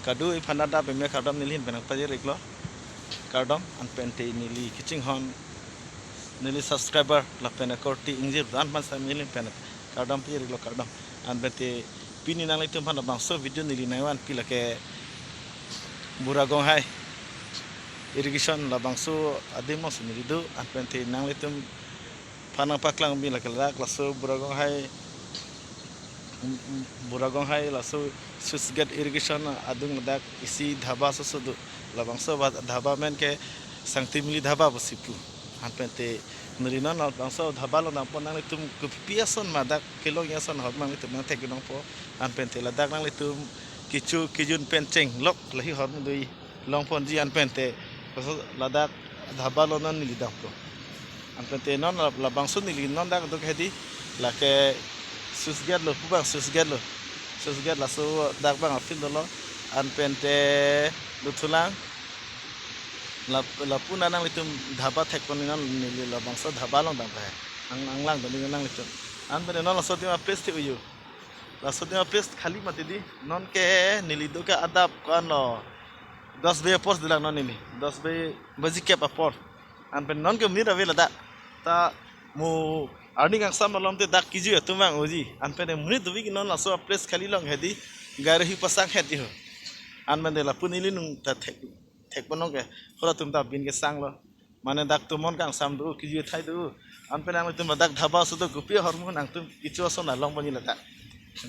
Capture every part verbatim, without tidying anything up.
Kadokave aphan adap peme kardom, neli ahin pen nangpajir-iklo. Kardom, anpen te neli kachinghon, neli subscriber lapen akorte ingjir do-an aphan seta neli ahin pen kardom pajir-iklo, kardom. Anpen te pini nanglitum aphan labangso video neli nangvanpi lake Buragonghai irrigation labangso adim along si neli do, anpen te nanglitum aphan nangpaklang pen lake ladak laso Buragonghai, Buragonghai laso sluice gate irrigation adung ladak isi dhaba soso do. Labangso ba dhaba amen ke Sangti Mili Dhaba pusi pu. Anpen te neli non labangso dhaba along dampo, nanglitum kopi ason ma dak kelongji ason ahormu nanglitum nangthek nangpo. Anpen te ladak nanglitum kecho kejun pen chenglok lahei ahormu do-i longponji, anpen te laso ladak dhaba along non neli dampo. Anpen te non la-, labangso neli non dak do ke hedi, lake sluice gate lo, pu abang sluice gate lo. Sluice gate laso dak abang a-field dolo. Anpen te dothulang. Lap-, lapu na nanglitum dhaba thekpon, non neli labangso dhaba along dampo he. Nang, nanglang do neli nanglitum. Anpen te non laso adim a-place te uyu. Laso adim a-place khali mati di. Non ke neli do ke adap ko-an lo, dos baje apor dolang non neli. Dos baje, baji kep apor. Anpen non ke monit ave ladak. Ta mo arni kangsam malom te dak kejui atum vang-oji. Anpen te monit dovik non laso a-place khali along hedi gari hi pasang het di ho. Anpen te lapu neli nung ta thek, thekpon non ke. Halatum ta bin kesanglo. Mane dak tomon kangsam do, kejui athai do. Anpen nanglitum dak dhaba aso do, kopi ahormu nangtum kecho ason longponji ladak.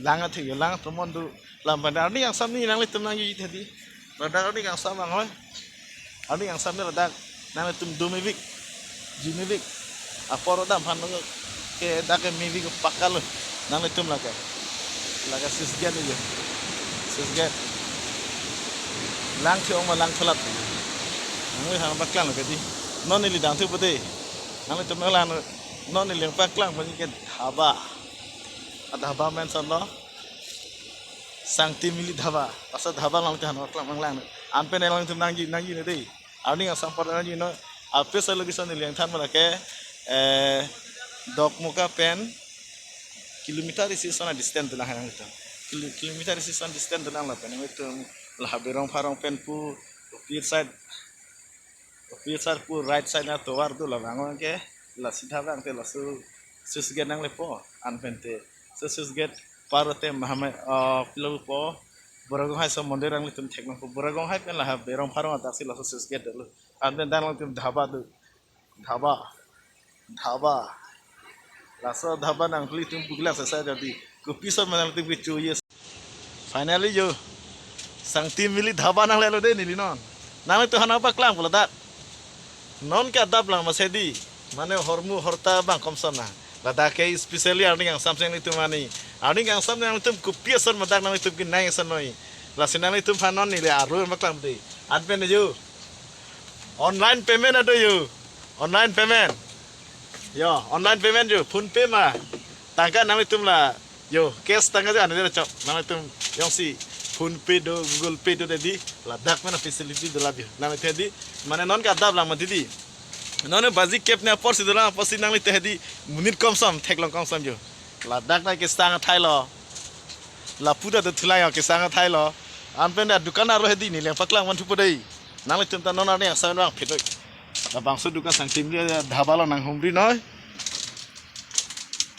Lang athe yo, lang tomon do. Lam pen arni kangsam neli nanglitum nangjuiji hedi. Ladak arni kangsam anghoi. Arni kangsam neli ladak nanglitum do mevik, jui mevik. Apor dam aphan lo ke dak ke mevik pakka lo. Nanglitum lake, lake sluice gate lo yo. Sluice gate. Lang the-ong ma lang thelat. Nangli aphan nangpaklang lo ke di. Non neli dam thupo de. Nanglitum nanglang, non neli nangpaklang ponji ke dhaba. A-dhaba amen son lo Sangti Mili Dhaba. Laso dhaba along te aphan nangpaklang nanglang. Anpen nanglitum nangji, nangji ne de. Arni kangsam apor nangji non. A-place a-location neli nangthan ma lake, eh, Dokmoka pen kilometer isi ason a-distance dolang nanglitum. Kilo-, kilometer isi ason distance dolang lapen nanglitum la Berong Pharong pen pu, opposite side, opposite side pu right side na tovar do, la vang ke, la sidha vang te laso sluice gate nanglepo, anpen te laso sluice gate par te Mahamaya, ah, pilo po, Buragonghai aso mondir nanglitum thek nangpo, Buragonghai pen la Berong Pharong adak si laso sluice gate dolo. Anpen dak nanglitum dhaba do. Dhaba. Dhaba. Laso dhaba nanglitum puklang sesa jadi. Kopi ason ma nanglitum kecho ye. Finally yo, Sangti Mili Dhaba nanglelo de neli non. Nanglitum aphan nangpaklangpo ladak. Non ke adap lang masi di. Mane ahormu ahorta abang komson na. Ladak ke especially arni kangsam si nanglitum ani. Arni kangsam nanglitum kopi ason ma dak nanglitum kenang ason noi. Lasi nanglitum aphan non neli arlo nangpaklang de. Anpen yo, online payment ado yo. Online payment. Yo, online payment yo. PhonePe ma. Tangka nanglitum la. Yo, cash tangka je ane chok. Nanglitum jongsi PhonePe do, Google Pay do de di. Ladak mena facility dolang yo. Nanglitum di. Mane non ke adap lang mati di. Non baji kep ne apor si dolang, apor si nanglitum di. Monit komsom, theklong komsom yo. Ladak na kesang athai lo. Lapu ta dothulang yo kesang athai lo. Anpen ta dukan arlo hedi neli nangpaklang van thupo dei. Nanglitum ta non arni kangsam vangphet noi. Labangso dukan Sangti Mili Dhaba along nanghumri noi.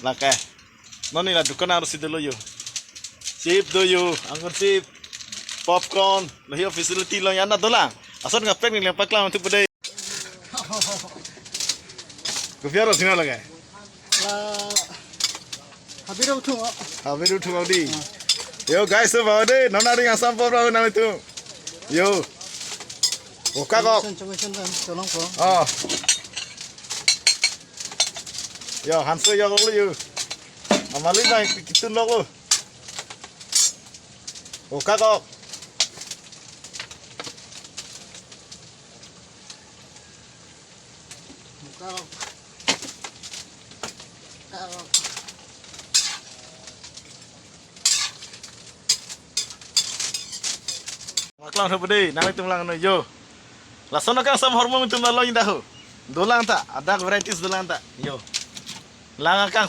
Lake. Non neli la dukan arlo si dolo yo. Chip do yo, angur chip, popcorn, lahei facility lo yana dolang. Ason kaprek neli nangpaklang van thupo dei. Kopi arlo si na lake. La, habiro thung o. Habiro thung o di. Yo guys, so bawa de, non arni kangsam apor bawa nanglitum. Yo. Oka kok. Chonmesen, chonmesen, cholong ko. Oh. Yo, hanso yo lo yo. Amali bang kitun lo ko. Oka kok. Paklang thupo dei, nanglitum lang noi yo. Lason akangsam ahormu nanglitum la long indah ho. Dolang ta, adak varieties dolang ta. Yo. Lang akang,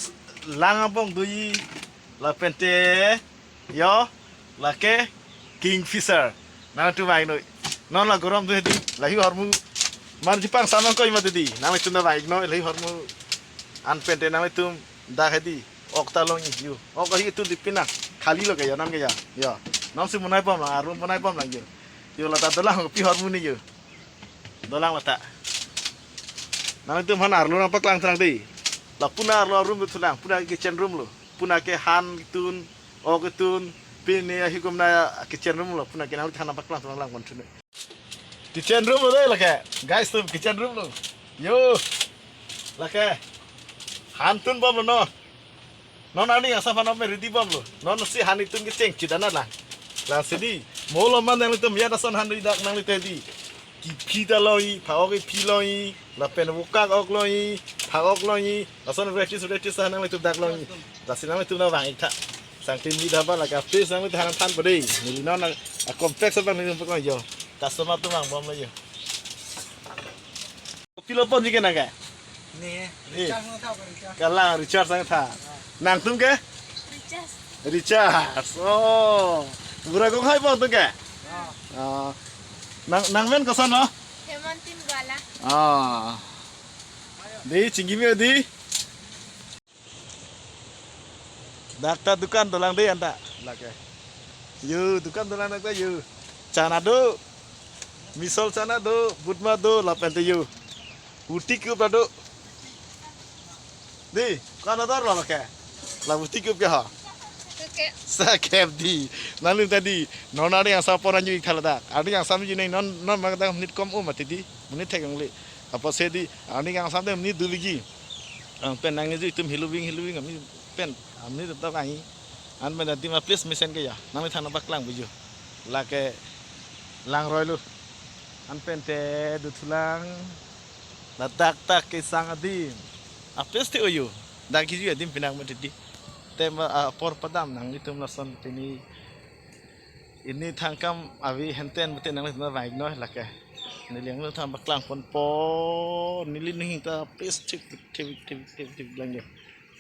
lang abong doji, lapen te yo, lake kingfisher. Nangtum vang noi. Non la gorom tu hedi. Lahei ahormu. Mar jipang samang koi mati di. Nangtum ta vang noi lahei ahormu. An pente nangtum dak hedi. Ok ta longji yo. Ok ahi tu di pina. Khali lo ke yo, non ke yo. Yo. Non si monai pom lang, arlo monai pom lang yo. Yo la ta dolang pi ahormu ni yo. Dolang la ta. Nangtum han arlo nangpaklang thrang di. La puna arlo room tu lang, puna kitchen room lo. Puna ke han tun, ok tun, pini ahi kum na kitchen room lo, puna ke nang than nangpaklang thrang lang kon chune. Kitchen room lo de lake. Guys, tum kitchen room lo. Yo. Lake. Han tun bom lo non. Non arni angsam aphan non me ready bom lo. Non si han tun kecheng chidana lang. Lang si di. Mo lo man nangtum ya dason han ri dak nangli te di. Kiphi ta longji, phak-ok kiphi longji. Lapen vokak ok longji, phak-ok longji. Lason varieties varieties ta nanglitum dak longji. Lasi nanglitum nangvang ik tha. Sangtin mi dhaba lake a-place nanglitum than than pade. Neli non a, a-complex abang nelitum paklong yo. Customer atum vang bom lo yo. Kopilo ponji ke nang ke? Ne, eh, recharge nangtha, recharge. Kalang recharge nangtha. Ah. Nangtum ke? Recharge. Recharge. Oh. Bura Gonghai pon tum ke? Ah. Ah. Nang, nangmen koson lo? Hemantin Gwala. Ah. Di, chingki me di. Dak ta dukan dolang de anta. Lake. Yo, dukan dolang dak ta yo. Chana do. Misol chana do, butma do, lapen te yo. Uti kup do. Di, ko-an ador lo lake. La uti kup ke ha. Oke. Sakep di. Nangli ta di. Non arni angsam apor anju ik tha ladak. Arni angsam ji nai non, non mak dak menit kom um mati di. Menit thek only. Apotsi di, arni angsam te menit do lagi. Ang pen nangji itum hilu ving hilu ving ami pen ami tum ta kangi. An pen adim a-place mesen ke ya. Nangli than nangpaklang buju. Lake langroi lo. An pen te duthulang. Ladak ta kesang adim. A-place te oyo. Dak kiju adim pinak mati di. Tema apor padam nang itum lason pini. Ini thangkam avi henten bete nangli tuna baik noi lake. Neli ang than nangpaklang ponpo. Neli ning ta place thik thik thik thik thik thik lang yo.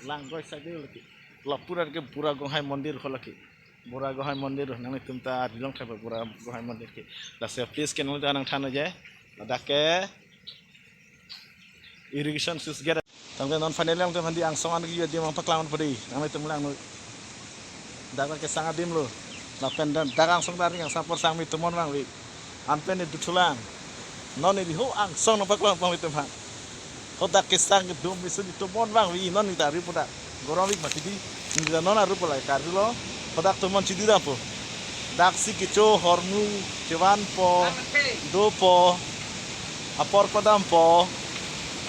Lang goi sa de lake. Lapu ra ke Bura Gonghai Mondir ho lake. Bura Gonghai Mondir nanglitum ta bilong thapa Bura Gonghai Mondir ke. Lasi a-place ke nangli ta nangthan aja. Ladak ke irrigation sluice gate. Tangte non finally nangtum handi angsong an kiju adim nangpaklang pade. Nanglitum lang noi. Dak ta kesang adim lo. Lapen dak, dak angsong dak arni angsam apor sang mi tomon vangve. An pen ne duthulang. Non ne di ho angsong nangpaklang pon itum aphan. Ho dak kesang kedum misun itum tomon vangve non ne ta ri pu dak. Gorom ik mati di. Ne ta non aru pu lai kar lo. Ho dak tomon chidi dampo. Dak si kecho ahormu chevanpo. Dopo. Apor padampo.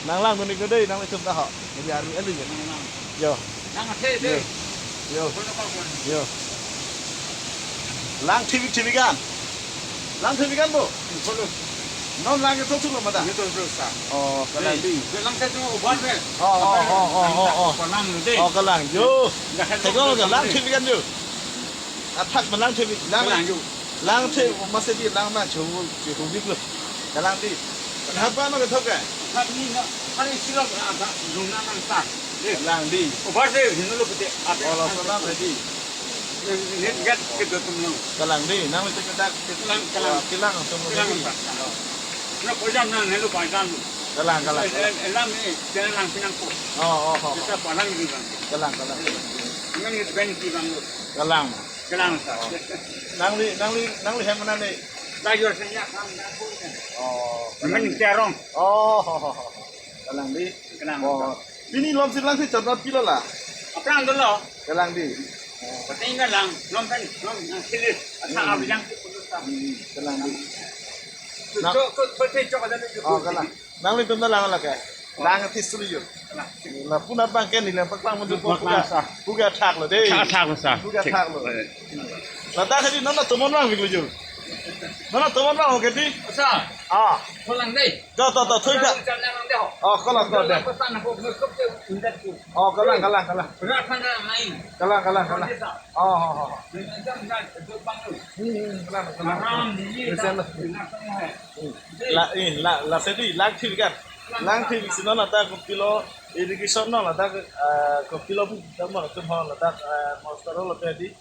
Nanglang dun ik dei nanglitum ta ho. Neli aru elu yo. Yo. Lang athe de. Yo. Yo. Yo. Lang thivik thivik an. Lang thivik an bo. Bolo. Non lang ito chulo mata. Ito chulo sa. Oh, kalang di. Lang sa tu uban de. Oh, oh, oh, oh, oh, oh. Kalang de. Oh, kalang. Yo. Lang sa tu. Tengok lang thivik an yo. Athak ma lang thivik. Lang. Kalang yo. Lang the masa di lang ma chu chu dik lo. Kalang di. Kenapa no kethok ke? Kami na hari sila ada luna nang ta. Kalang di. Ubar de hinu lo pete. Ada. Oh, lo salam di. Net gat ke do tum lo. Kalang di. Nang itu kita kalang, kalang. Kilang tum lo. Kilang di. Na pojam nang helu pajam. Kalang, kalang. Elam ni jalan lang pinang ko. Oh, oh, oh. Kita palang di bang. Kalang, kalang. Nang ni ben ki bang lo. Kalang. Kalang sa. Nangli, nangli, nangli hem mana ni? Dayur senya kam na ko. Oh. Men terong. Oh, ho, ho, ho. Kalang di. Kalang. Oh. Pini lom si lang si chot pilo la. Aplang dolo. Kalang di. Pating kalang, lom kan, lom nang silis. Asa abilang. Hmm, kalang di. Na. Cho, cho, cho, cho, cho, cho, cho. Oh, kalang. Nanglitum ta lang lake. Lang athi suli yo. Lapu nat bang ke neli paklang mandu ko. Paklang sa. Puga thak lo de. Thak, thak lo sa. Puga thak lo. Eh. Ladak hadi non tomon vangve lo yo. Non tomon vang oke di. Sa. Ah. Kolang de. To, to, to, thoi tha. Kolang de ho. Oh, kolang, kolang de. Kolang ko, ko, ko, ko, ko. Oh, kalang, kalang, kalang. Berat mana main. Kalang, kalang, kalang. Kolang de sa. Oh, oh, oh. Dengan jam dah, itu bang tu. Hmm, kalang, kalang. Haram di. Betul. Benar semua hai. La, eh, la, la sedi, lang thivik an. Lang thivik si non ladak kopilo, irrigation non ladak, eh, kopilo bu, dam mo tum ho ladak, eh, master lo tadi.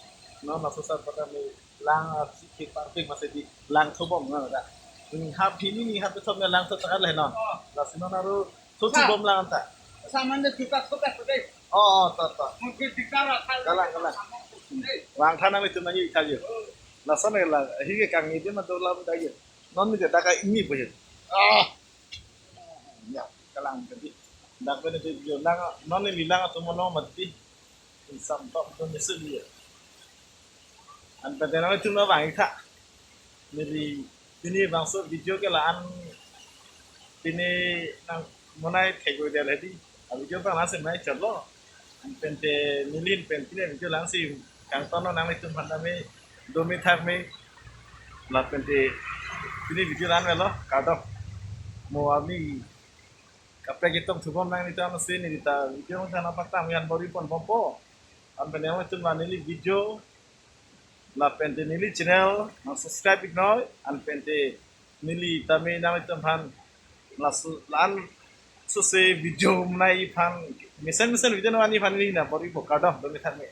Non laso sar pada me Lang arsi ke parpik masi di lang thubom na da. Ning hap hini ning hap thom ne lang thot tak le no. Lasi non aru thot thubom lang ta. Saman de juta thot tak de. Oh, oh, to, to. Mungkin di kara thal. Kalang, kalang. Vangtha nanglitum nangji tha jo. Lason ne la, hi ke kangni di ma dolam da jo. Non ni de da ka ini bo jo. Ah. Ya, kalang ke di. Dak bene di jo lang, non ni lang atum mono mati. Insam tok tu ni suli. Anpen nanglitum nang vang-ik tha. Neli pini bangso video ke la-an pini nang monai thek-o del hedi. A video bang nasi mai chalo. Anpen te neli pen pini video lang si kangton nanglitum aphan tame domi thak me. Lapen te pini video la-an velo, kardom. Mo ami kaprek itum thubom nanglitum si neli ta video nang thana paktam yan bor-i pon bompo. Anpen nanglitum la neli video lapen te neli channel nang subscribe-ik noi, anpen te neli tame nanglitum aphan laso la-an sose video monai aphan mesen mesen video nang ani aphan neli na bor-ipo, kardom, domi thak me.